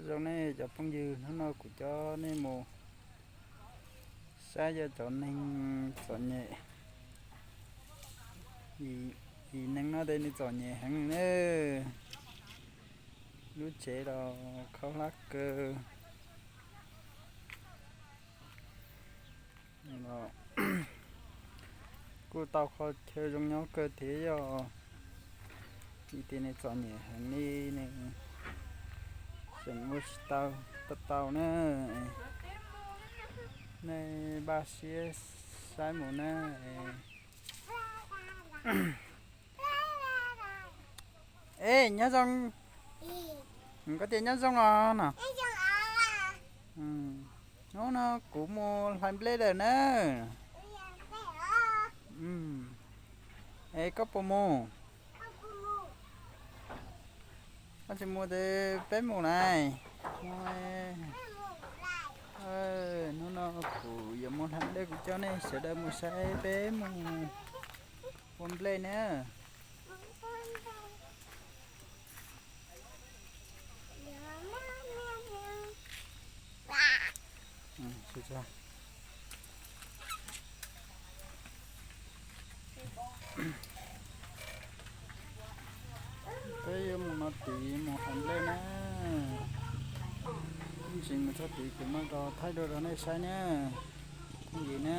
Zoo nej cov phooj ywg, hnub no kuv coj nej mus saib yog cov neeg txom nyem. Vim neeg no ces nws txom nyem heev ne. Lub tsev los khaub hlab kawg. Kuj tau qhov chaw zoo nyob kawg thiab yog vim tias nws txom nyem heev li, nws tseem ua tsis tau, tau tau na. Nej npaj siab saib mus na. Ej, nyob zoo. Koj tias nyob zoo os no. Hnub no kuv mus hlais nplej lawm na. Es koj puas mus? Koj tsis mus ces peb mus na. Hnub no kuv yuav mus hlais nplej, kuv coj nej sawv daws mus saib peb mus ua nplej na. Peb yuav mus no tid mus hlais nplej na. Ib ntsis mus txog tid kuv mam rov thaij dua rau nej saib na, phooj ywg na.